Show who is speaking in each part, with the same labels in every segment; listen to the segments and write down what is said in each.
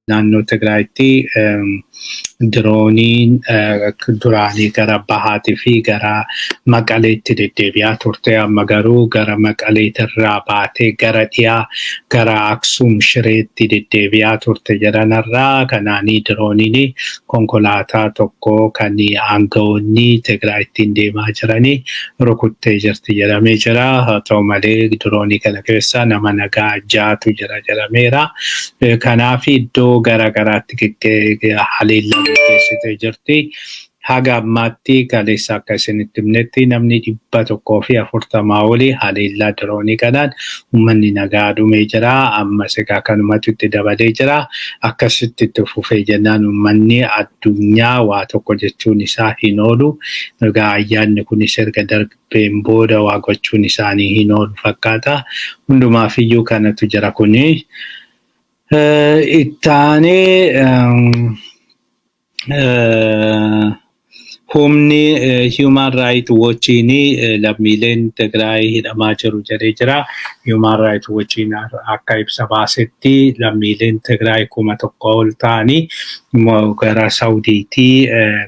Speaker 1: Naannoo Tigraayitti dirooniin duraanii gara bahaatii fi gara Maqaleetti deddeebi'aa turte. Amma garuu gara Maqaleetirraa baatee gara dhiyaa, gara Aksuum Shireetti deddeebi'aa turte jedhanarraa. Kanaanii dirooniin konkolaataa tokko kan aangawoonni Tigraay ittiin deemaa jiranii rukuttee jirti jedhamee jira. Haa ta'u malee, diroonii kana keessa nama nagaa ja'atu jira jedhameera. Kanaaf iddoo gara garaatti haleellaa geggeessitee jirti. Haga ammaatti, kaleessa akka isinitti himnetti, namni 140 olii haleellaa diroonii kanaan uummanni nagaa dhumee jira. Ammas egaa kanumatu itti dabalee jira. Akkasitti itti fufee jennaan uummanni addunyaa waa tokko jechuun isaa hin oolu. Egaa ayyaanni kunis erga darbeen booda waa gochuun isaanii hin oolu fakkaata. Hundumaafiyyuu kanatu jira kuni. Ittaanee humni Human Rights Watchiin lammiileen Tigraay hidhamaa jiru jedhee jira. Human Rights Watchiin akka ibsa baasetti, lammiileen Tigraay 1000 ol ta'anii gara Saudiitii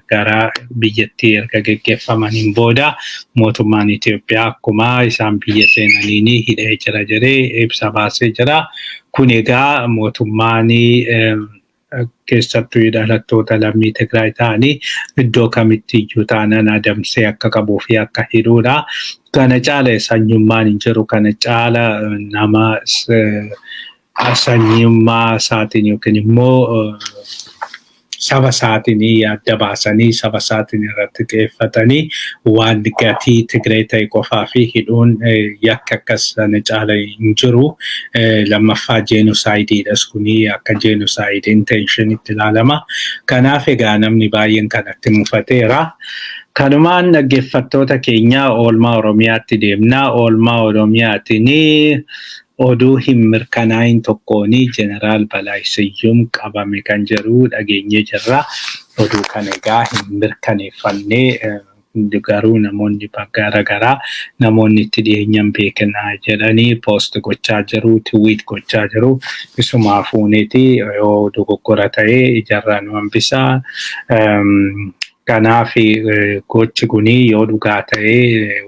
Speaker 1: gara biyyattii erga geggeeffamaniin booda mootummaan Itoophiyaa akkuma isaan biyya seenaniin hidhee jira jedhee ibsa baasee jira. Kun egaa mootummaan keessattuu dhalattoota lammii Tigraay ta'anii iddoo kamitti iyyuu taanan adamsee akka qabuu fi akka hidhuudha. Kana caala sanyummaan hin jiru. Kana caala nama sanyummaa isaatiin yookiin immoo saba isaatiin adda baasanii, saba isaatiin irratti xiyyeeffatanii waan gatii Tigree ta'e qofaa fi hidhuun yakka akkas sana caala hin jiru. Lammaffaa genocide-iidhas, kuni akka genocide intention-itti ilaalama. Kanaaf egaa namni baay'een kanatti mufateera. Kanumaan, dhaggeeffattoota keenya, oolmaa Oromiyaatti deemna. Oolmaa Oromiyaatiin oduu hin mirkanaa'in tokkoon Jeneraal Balaay Siyyum qabame kan jedhu dhageenyee jirra. Oduu kana egaa hin mirkaneeffannee, garuu namoonni garaagaraa, namoonni itti dhiyeenyan beekna jedhanii post gochaa jiru, tweet gochaa jiru. Isumaa fuuneeti yoo dogoggora ta'e ijarraa nu hambisaa. Kanaaf gochi kuni yoo dhugaa ta'e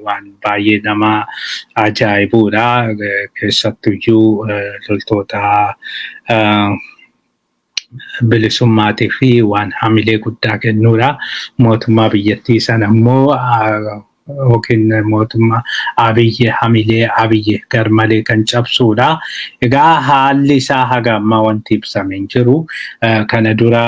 Speaker 1: waan baay'ee nama ajaa'ibuudha. Keessattuyyuu loltoota bilisummaatii fi waan hamilee guddaa kennuudha. Mootummaa biyyattii sana immoo yookiin mootummaa Abiyyi, hamilee Abiyyi garmalee kan cabsuudha. Egaa haalli isaa haga ammaa wanti ibsame hin jiru. Kana dura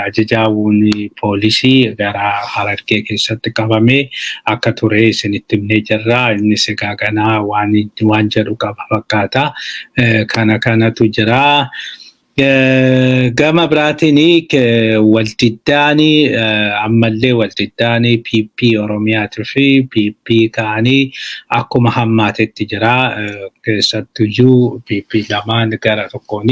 Speaker 1: ajajaawwan poolisii gara Harargee keessatti qabamee akka ture isinitti himnee jirra. Innis egaa ganaa waan jedhu qaba fakkaata. Kana kanatu jira. Gama biraatiin waldiddaan ammallee, waldiddaan PP Oromiyaatii fi PP ka'anii akkuma hammaatetti jira. Keessattuyyuu PP lamaan gara tokkoon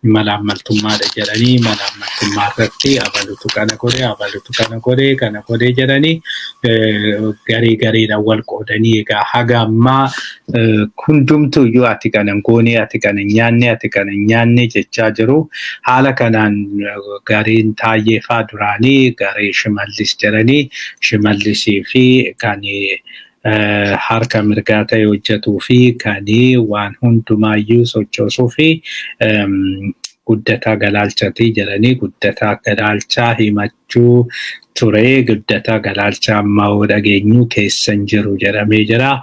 Speaker 1: malaammaltummaadha jedhanii, malaammaltummaa irratti abalutu kana godhe, abalutu kana godhe, kana godhe jedhanii garii gariidhaan wal qoodanii, egaa haga ammaa hundumtuyyuu ati kana hin goone, ati kana hin nyaanne, ati kana hin nyaanne jechaa jiru. Haala kanaan gariin Taayyee faa duraanii garee Shimallis jedhanii, Shimallisii fi kan harka mirgaa ta'e hojjetuu fi kan waan hundumaayyuu sochoosuu fi Guddataa Galaalchatii jedhanii, Guddataa Galaalchaa himachuu ture. Guddataa Galaalchaa ammaa yoo dhageenyu keessa hin jiru jedhamee jira.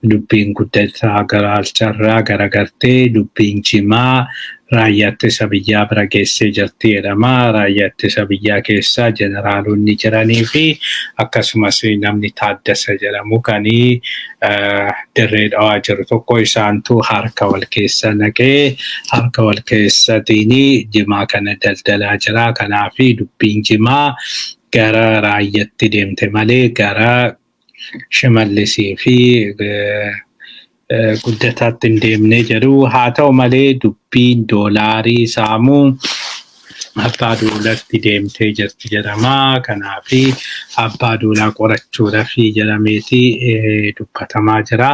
Speaker 1: Dubbiin Guddataa Galaalcharraa garagartee dubbiin jimaa raayyaa ittisa biyyaa bira geessee jirti jedhama. Raayyaa ittisa biyyaa keessa jeneraalonni jiranii fi akkasumas namni Taaddasa jedhamu kan Dirree Dhawaa jiru tokko, isaantu harka wal keessa naqee, harka wal keessatiin jimaa kana daldalaa jira. Kanaaf dubbiin jimaa gara raayyaatti deemte malee gara Shimallisii fi Guddataatti hin deemne jedhu. Haa ta'u malee, dubbiin doolaarii saamuu Abbaa Duulatti deemtee jirti jedhama. Kanaaf Abbaa Duulaa qorachuudhaaf jedhameeti dubbatamaa jira.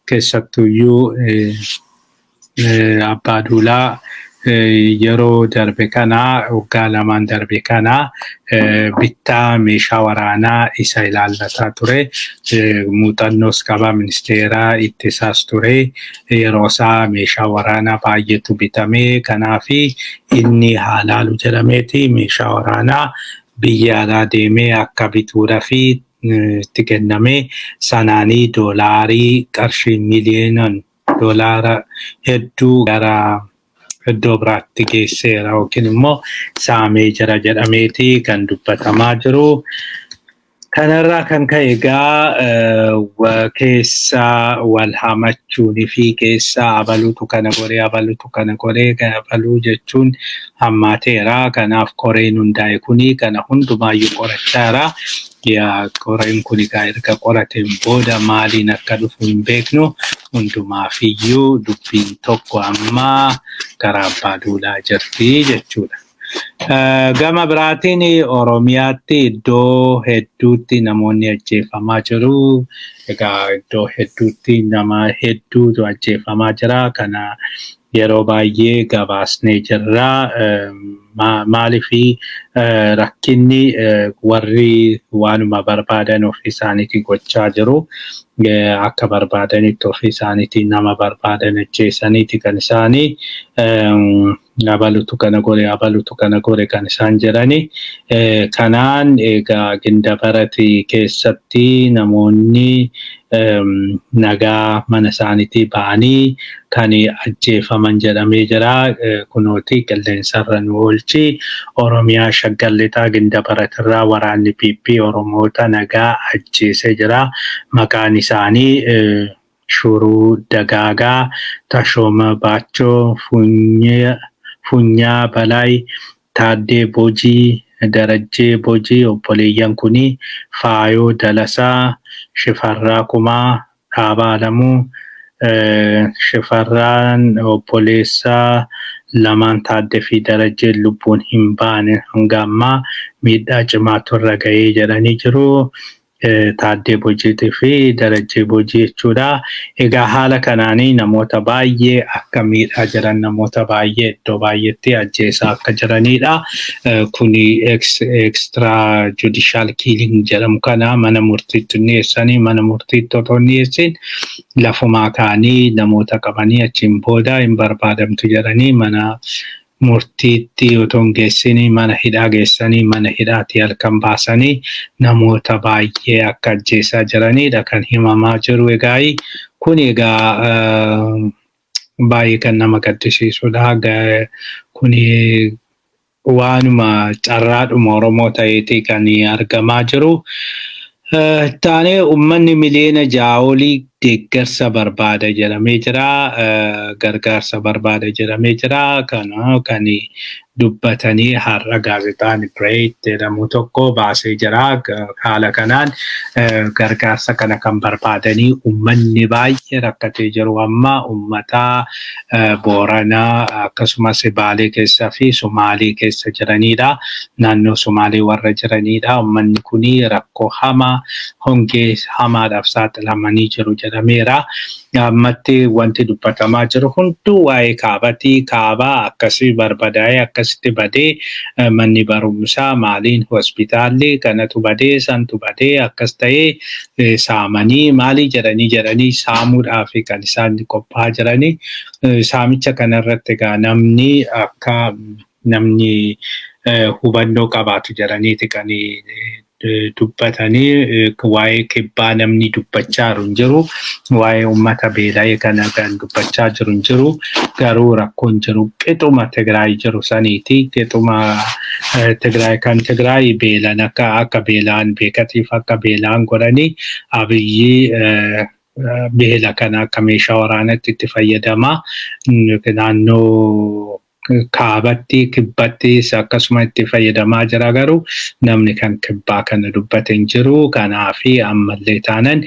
Speaker 1: Keessattuyyuu Abbaa Duulaa Yeroo darbe kana, waggaa 2n darbe kana, bittaa meeshaa waraanaa isa ilaallataa ture. Muuxannoos qaba, ministeera ittisaas ture. Yeroo isaa meeshaa waraanaa baay'eetu bitame. Kanaafi inni haa laalu jedhameeti meeshaa waraanaa biyya alaa deemee akka bituudhaa fi itti kenname. Sanaanii doolaarii qarshii miliyoonaan doolaara hedduu gara iddoo biraatti geesseera yookiin immoo saamee jira jedhameeti kan dubbatamaa jiru. Kanarraa kan ka'e egaa keessa wal hamachuunii fi keessa abaluutu kana godhee, abaluutu kana godhee, abaluu jechuun hammaateera. Kanaaf koreen hundaa'e kuni kana hundumaayyuu qorachaa jira. Yaa, koreen kun egaa erga qorateen booda maaliin akka dhufu hin beeknu. Hundumaafiyyuu dubbiin tokko amma gara abbaa duulaa jirti jechuudha. Gama biraatiin Oromiyaatti iddoo hedduutti namoonni ajjeefamaa jiru. Egaa iddoo hedduutti nama hedduutu ajjeefamaa jira. Kana yeroo baay'ee gabaasnee jirra. Maaliifi rakkinni warri waanuma barbaadan ofii isaaniitii gochaa jiru. Akka barbaadanitti ofii isaaniitii nama barbaadan ajjeesaniiti kan isaanii abalutu kana godhe, abalutu kana godhe kan isaan jedhani. Kanaan egaa Gindabarati keessatti namoonni nagaa mana isaaniitii ba'anii kan ajjeefaman jedhamee jira. Kunooti qilleensarra nu oolchi. Oromiyaa Shaggar Lixaa Gindabaratirraa waraanni PP Oromoota nagaa ajjeesee jira. Maqaan isaanii Shuruu Dagaagaa, Tashooma Baachoo, Funyaa Balaay, Taaddee Bojii, Darajjee Bojii, obboleeyyan kuni Faayoo Dalasaa, Shifarraa Kumaa, Dhaabaa Alamuu, Shifarraan obboleessaa lamaan Taaddee fi Darajjeen lubbuun hin baane, hanga ammaa miidhaa cimaatu irra ga'ee jedhanii jiru. Taaddee Bojiitii fi Darajjee Bojii jechuudha. Egaa haala kanaanii namoota baay'ee akka miidhaa jiran, namoota baay'ee iddoo baay'eetti ajjeesaa akka jiranidha. Kuni extra judicial killing jedhamu kana mana murtiitti dhiyeessanii, mana murtiitti otoo hin dhiyeessin lafumaa ka'anii namoota qabanii, achiin booda hin barbaadamtu jedhanii mana murtiitti otoo hin geessinii mana hidhaa geessanii, mana hidhaatii halkan baasanii namoota baay'ee akka ajjeesaa jiranidha kan himamaa jiru. Egaa kun egaa baay'ee kan nama gaddisiisudha. Kuni waanuma carraadhuma Oromoo ta'eeti kan argamaa jiru. Taanee uummanni miliyoona 6 olii deeggarsa barbaada jedhamee jira. Gargaarsa barbaada jedhamee jira. Kana kan dubbatanii har'a gaazexaan Bireet jedhamu tokko baasee jira. Haala kanaan gargaarsa kana kan barbaadanii uummanni baay'ee rakkatee jiru amma uummata Booranaa akkasumas Baalee keessaa fi Sumaalee keessa jiranidha. Naannoo Sumaalee warra jiranidha. Uummanni kuni rakkoo hamaa, hongee hamaadhaaf saaxilamanii jiru jedhameera. Ammatti wanti dubbatamaa jiru hunduu waa'ee kaabatii. Kaabaa akkasii barbadaa'ee, akkasitti badee, manni barumsaa maaliin, hospitaalli kanatu badee, santu badee, akkas ta'ee, saamanii maalii jedhanii saamuudhaaf kan isaan qophaa'aa jiranii. Saamicha kanarratti egaa namni akka namni hubannoo qabaatu jedhaniiti kan dubbatanii. Waa'ee kibbaa namni dubbachaa jiru hin jiru. Waa'ee uummata beela'ee kana kan dubbachaa jiru hin jiru. Garuu rakkoon jiru qixuma Tigraay jiru saniiti. Qixuma Tigraay kan Tigraay beelan akka beelaan beekatiif akka beelaan godhanii, Abiyyi beela kana akka meeshaa waraanaatti itti fayyadama. Naannoo kaabatti, kibbattis akkasuma itti fayyadamaa jira, garuu namni kan kibbaa kana dubbate hin jiru. Kanaafi ammallee taanan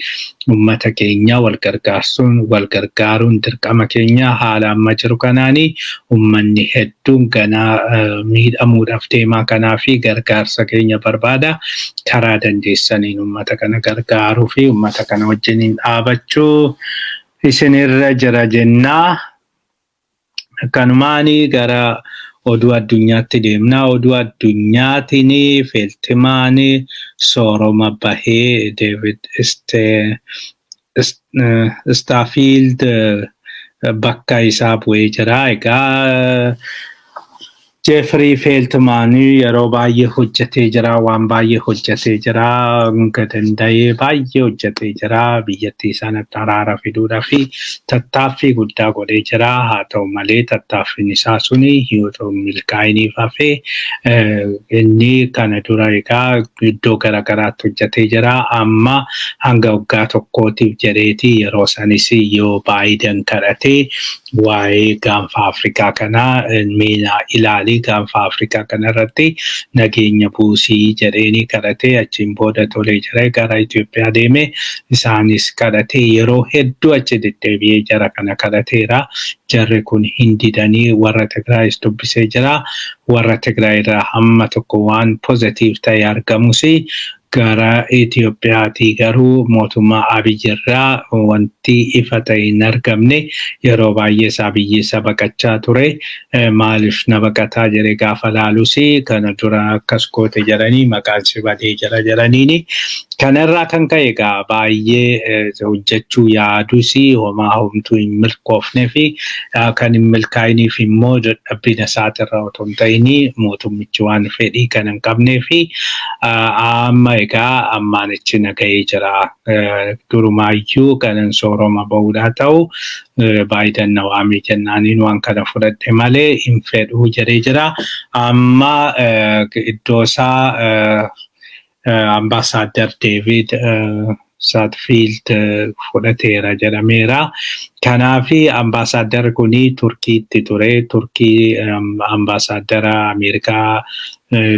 Speaker 1: uummata keenya wal gargaarsuun, wal gargaaruun dirqama keenya. Haala amma jiru kanaanii uummanni hedduun ganaa miidhamuudhaaf deemaa, kanaafi gargaarsa keenya barbaada. Karaa dandeessaniin uummata kana gargaaruu fi uummata kana wajjiniin dhaabachuu isinirra jira jennaa. Kanumaani gara oduu addunyaatti deemna. Oduu addunyaatiin Feeltimaan sooroma bahee Deevid Staafiild bakka isaa bu'ee jira. Egaa Jeefrii Feeltimaan yeroo baay'ee hojjetee jira. Waan baay'ee hojjetee jira. Hanga danda'ee baay'ee hojjetee jira. Biyyattii sanatti araara fiduudhaa fi tattaaffii guddaa godhee jira. Haa ta'u malee, tattaaffiin isaa suni yoo milkaa'iniif hafee. Inni kana dura egaa iddoo garaagaraatti hojjetee jira. Amma hanga waggaa tokkootiif jedheeti, yeroo sanis yoo Baayiden kadhatee waa'ee Gaanfa Afrikaa kanaa miila ilaalii, Gaanfa Afrikaa kanarratti nageenya buusii jedheeni kadhatee, achiin booda tolee jira. Gara Itoophiyaa deeme, isaanis kadhatee, yeroo hedduu achi deddeebi'ee jara kana kadhateera. Jarri kun hin didanii. Warra Tigraayis dubbisee jira. Warra Tigraay irraa hamma tokko waan positive ta'e argamus, gara Itoophiyaatii garuu mootummaa Abiy irraa wanti ifa ta'e hin argamne. Yeroo baay'ee Abiyyi isa baqachaa ture. Maaliif na baqataa jedhee gaafa laalus, kana dura akkas goote jedhanii, maqaan si badee jira jedhaniini. Kanarraa kan ka'e egaa baay'ee hojjechuu yaadus homaa homtuu hin milkoofnee fi kan hin milkaa'iniif immoo dadhabbina isaatirra otoo hin ta'in mootummichi waan fedhii kan hin qabnee fi amma egaa ammaanichi nagahee jira. Durumaayyuu kanan sooroma bahuudhaa ta'u Baayiden na waamee jennaaniin waan kana fudhadhe malee hin fedhuu jedhee jira. Amma iddoo isaa Ambaasaadder Deevid Saatfiild fudhateera jedhameera. Kanaafi ambaasaaddarri kuni Turkiitti ture. Turkii ambaasaaddara Ameerikaa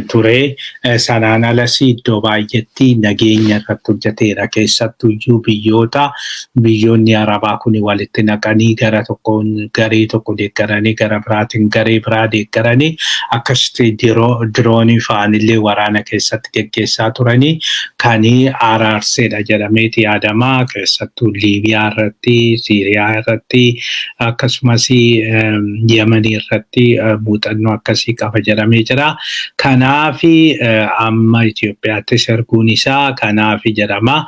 Speaker 1: ture. Sanaan alas iddoo baay'eetti nageenya irratti hojjeteera. Keessattuyyuu biyyoonni Arabaa kun walitti naqanii, gara tokkoon garee tokko deeggaranii, gara biraatiin garee biraa deeggaranii, akkasitti diroonii fa'aanillee waraana keessatti geggeessaa turanii kan araarsedha jedhameeti yaadama. Keessattuu Liibiyaa irratti, Siiriyaa irratti, akkasumas Yemanii irratti muuxannoo akkasii qaba jedhamee jira. Kanaafi amma Itoophiyaattis erguun isaa kanaafi jedhama.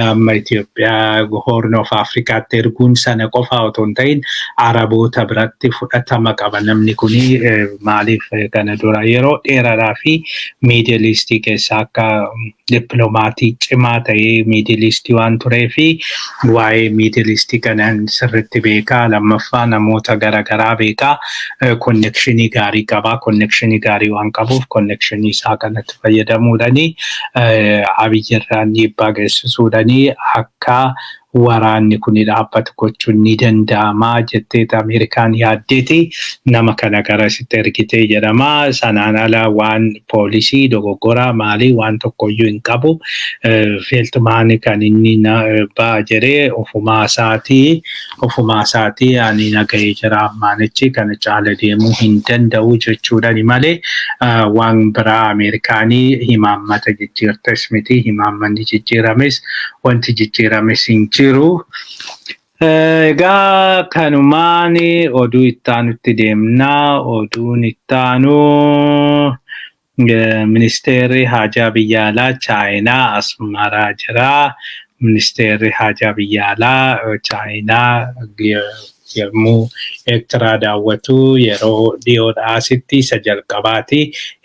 Speaker 1: Amma Itoophiyaa Horn of Afrikaatti erguun sana qofa otoo hin ta'in Araboota biratti fudhatama qaba namni kuni. Maaliif, kana dura yeroo dheeraadhaa fi Middle East keessa akka dippiloomatii cimaa ta'ee Middle East waan turee fi waa'ee Middle East kanan sirriitti beekaa. Lammaffaa, namoota garaagaraa beekaa, connection gaarii qabaa. Connection gaarii waan qabuuf connection isaa kanatti fayyadamuudhaani Abiyyi irraan dhiibbaa geessisuudhaani akka waraanni kun dhaabbatu gochuun ni danda'ama jetteet Ameerikaan yaaddeeti nama kana garasitti ergitee jedhama. Sanaan ala waan poolisii dogoggoraa maalii waan tokkoyyuu hin qabu. Feeltumaan kan inni ba'a jedhee ofumaa isaatii ani nagahee jira, ammaanichi kana caala deemuu hin danda'u jechuudhani malee waan biraa Ameerikaanii himaammata jijjiirtes miti, himaammanni jijjiirames wanti jijjiirames hin jiru. Egaa kanumaan oduu ittaanutti deemnaa. Oduun ittaanu, ministeerri haajaa biyya alaa Chaayinaa Asmaraa jira. Ministeerri haajaa biyya alaa Chaayinaa yommuu Eertiraa daawwatu yeroo dhiyoodhaa asitti isa jalqabaati.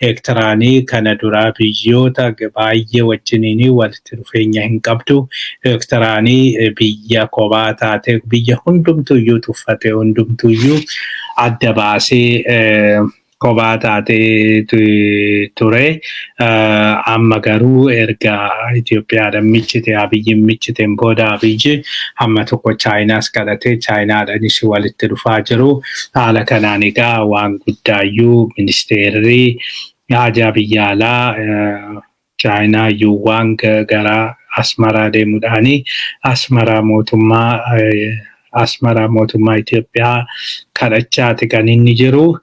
Speaker 1: Eertiraanii kana duraa biyyoota baay'ee wajjiniin walitti dhufeenya hin qabdu. Eertiraanii biyya kophaa taate, biyya hundumtuyyuu tuffate, hundumtuyyuu adda baasee kophaa taatee ture. Amma garuu erga Itoophiyaadhaan michite, Abiyyiin michiteen booda, Abiyyi hamma tokko Chaayinaas kadhatee Chaayinaadhaanis walitti dhufaa jiru. Haala kanaan egaa waan guddaayyuu ministeerri haajaa biyya alaa Chaayinaa Yuuwaan gara Asmaraa deemuudhaani Asmaraa mootummaa Itoophiyaa kadhachaati kan inni jiru.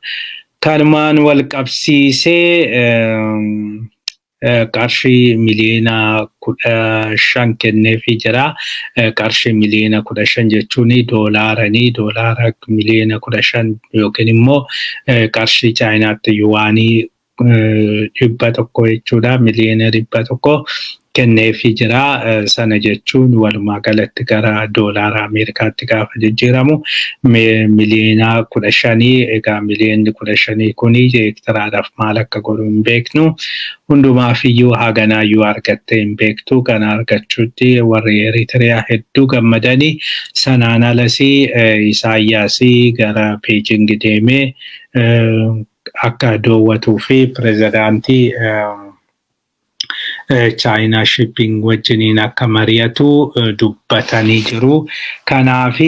Speaker 1: Kanumaan wal qabsiisee Qarshii 15 miliyoona kenneefii jira. Qarshii 15 miliyoona jechuun doolaaranii, doolaara 15 miliyoona yookiin immoo qarshii Chaayinaatti yuwaanii 100 jechuudha. 100 miliyoona kenneefii jira. Sana jechuun walumaa galatti gara doolaara Ameerikaatti gaafa jijjiiramu 15 miliyoona. Egaa 15 miliyoonni kuni Eertiraadhaaf maal akka godhu hin beeknu. Hundumaafiyyuu haganaayyuu argattee hin beektu. Kana argachuutti warri Eritiriyaa hedduu gammadanii, sanaan alas Isaayyaas gara Beijing deemee akka daawwatuu fi pirezidaantii Chaayinaa Xi Jinping wajjiniin akka mari'atu dubbatanii jiru. Kanaafi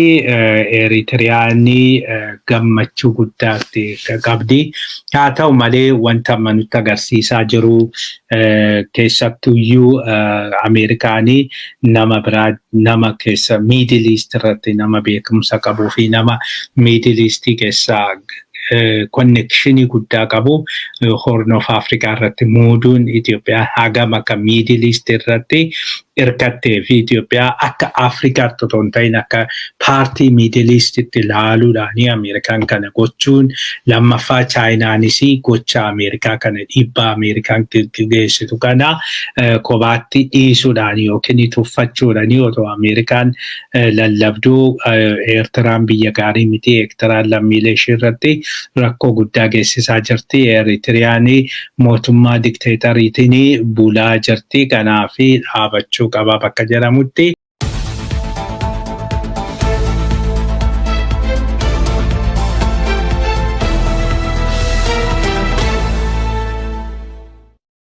Speaker 1: Eritiriyaan gammachuu guddaatti qabdi. Haa ta'u malee, wanta amma nutti agarsiisaa jiru, keessattuyyuu Ameerikaanii nama biraa, nama keessa Middle East irratti nama beekumsa qabuu fi nama Middle East keessaa connection guddaa qabu Horn of Africa irratti muuduun Itoophiyaa hagam akka Middle East irratti hirkattee fi Itoophiyaa akka Afrikaatti otoo hin ta'in akka paartii Middle Eastitti ilaaluudhaani Ameerikaan kana gochuun, lammaffaa Chaayinaanis gocha Ameerikaa kana, dhiibbaa Ameerikaan geessitu kana kophaatti dhiisuudhaan yookiin tuffachuudhaan, otoo Ameerikaan lallabduu Eertiraan biyya gaarii miti, Eertiraan lammiilee ishee irratti rakkoo guddaa geessisaa jirti. Eritiriyaan mootummaa dikteetariitiin bulaa jirti. Kanaaf dhaabachuu qaba bakka jedhamutti.